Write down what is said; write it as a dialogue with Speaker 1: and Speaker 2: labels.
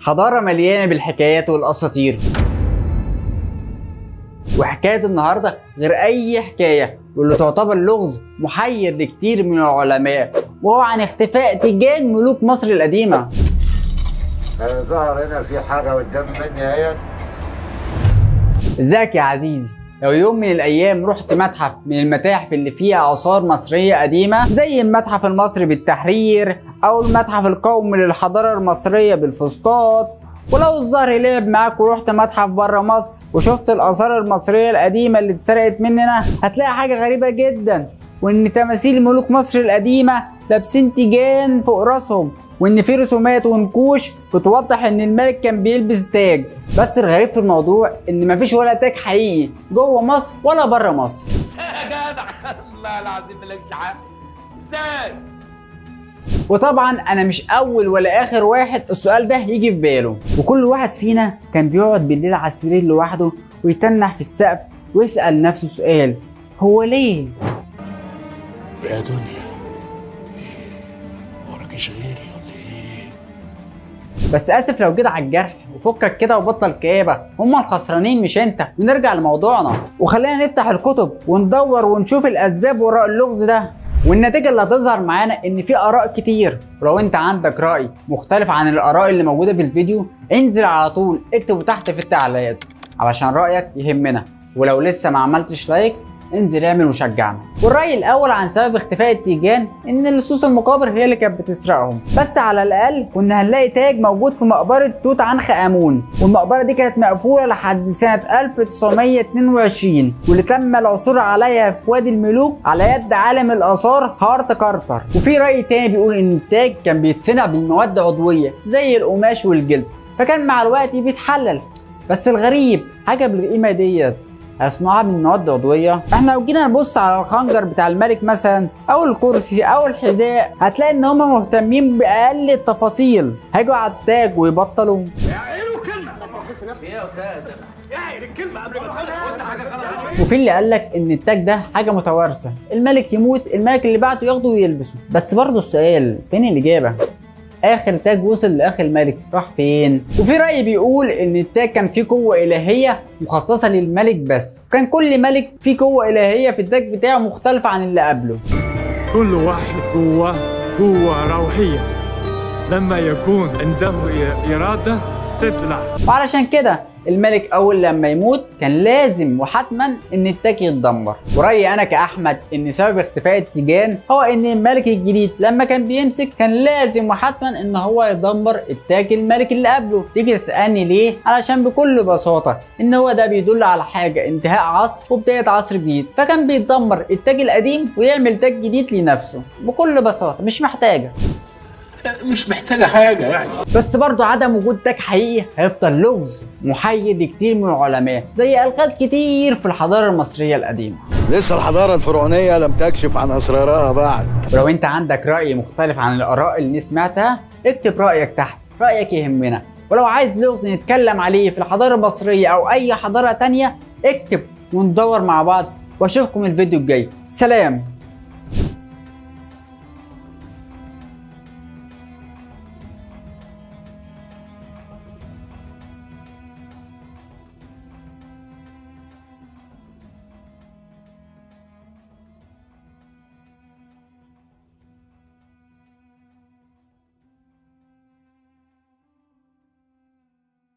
Speaker 1: حضارة مليانة بالحكايات والأساطير. وحكاية النهاردة غير أي حكاية، واللي تعتبر لغز محير لكتير من العلماء، وهو عن اختفاء تيجان ملوك مصر القديمة.
Speaker 2: ظهر هنا في حاجة قدام مني اهي.
Speaker 1: ازيك يا عزيزي؟ لو يوم من الايام رحت متحف من المتاحف اللي فيها اثار مصرية قديمة زي المتحف المصري بالتحرير او المتحف القومي للحضاره المصرية بالفسطاط، ولو الظهر لعب معاك ورحت متحف بره مصر وشفت الاثار المصرية القديمة اللي اتسرقت مننا، هتلاقي حاجة غريبة جدا، وان تماثيل ملوك مصر القديمة لابسين تيجان فوق راسهم، وان في رسومات ونقوش بتوضح ان الملك كان بيلبس تاج. بس الغريب في الموضوع ان مفيش ولا تاج حقيقي جوه مصر ولا بره مصر.
Speaker 3: يا جدع الله العظيم مالكش حق، ازاي؟
Speaker 1: وطبعا انا مش اول ولا اخر واحد السؤال ده يجي في باله، وكل واحد فينا كان بيقعد بالليل على السرير لوحده ويتنح في السقف ويسأل نفسه سؤال، هو ليه؟
Speaker 4: يا دنيا وراكش غيري ولا ايه؟
Speaker 1: بس اسف لو جيت على الجرح، وفكك كده وبطل كآبة، هما الخسرانين مش انت. ونرجع لموضوعنا، وخلينا نفتح الكتب وندور ونشوف الاسباب وراء اللغز ده، والنتيجة اللي هتظهر معانا ان في اراء كتير. ولو انت عندك رأي مختلف عن الاراء اللي موجودة في الفيديو، انزل على طول اكتبه تحت في التعليقات علشان رأيك يهمنا. ولو لسه ما عملتش like انزل اعمل وشجعنا. والرأي الأول عن سبب اختفاء التيجان إن لصوص المقابر هي اللي كانت بتسرقهم، بس على الأقل كنا هنلاقي تاج موجود في مقبرة توت عنخ آمون، والمقبرة دي كانت مقفولة لحد سنة 1922، واللي تم العثور عليها في وادي الملوك على يد عالم الآثار هارت كارتر. وفي رأي تاني بيقول إن التاج كان بيتصنع بالمواد عضوية زي القماش والجلد، فكان مع الوقت بيتحلل. بس الغريب حاجة بالقيمة ديت هيصنعوها من مواد عضوية؟ احنا لو جينا نبص على الخنجر بتاع الملك مثلا او الكرسي او الحذاء، هتلاقي ان هما مهتمين باقل التفاصيل، هيجوا على التاج ويبطلوا. وفي اللي قالك ان التاج ده حاجة متوارثه، الملك يموت الملك اللي بعده ياخده ويلبسه. بس برضه السؤال فين الاجابة؟ اخر تاج وصل لاخر الملك راح فين؟ وفي رأي بيقول ان التاج كان فيه قوة الهية مخصصة للملك بس، كان كل ملك فيه قوة الهية في التاج بتاعه مختلفة عن اللي قبله.
Speaker 5: كل واحد قوة روحية، لما يكون عنده إرادة تطلع.
Speaker 1: وعلشان كده الملك اول لما يموت كان لازم وحتما ان التاج يتدمر. ورأيي انا كأحمد ان سبب اختفاء التيجان هو ان الملك الجديد لما كان بيمسك كان لازم وحتما ان هو يدمر التاج الملك اللي قبله. تيجي تسألني ليه؟ علشان بكل بساطة ان هو ده بيدل على حاجة، انتهاء عصر وبداية عصر جديد، فكان بيدمر التاج القديم ويعمل تاج جديد لنفسه بكل بساطة، مش محتاجة
Speaker 4: حاجة يعني.
Speaker 1: بس برضو عدم وجود تاج حقيقي هيفضل لغز محير لكتير من العلماء، زي ألغاز كتير في الحضارة المصرية القديمة.
Speaker 2: لسه الحضارة الفرعونية لم تكشف عن أسرارها بعد.
Speaker 1: ولو أنت عندك رأي مختلف عن الآراء اللي سمعتها، اكتب رأيك تحت، رأيك يهمنا. ولو عايز لغز نتكلم عليه في الحضارة المصرية أو أي حضارة تانية، اكتب وندور مع بعض. وأشوفكم الفيديو الجاي. سلام.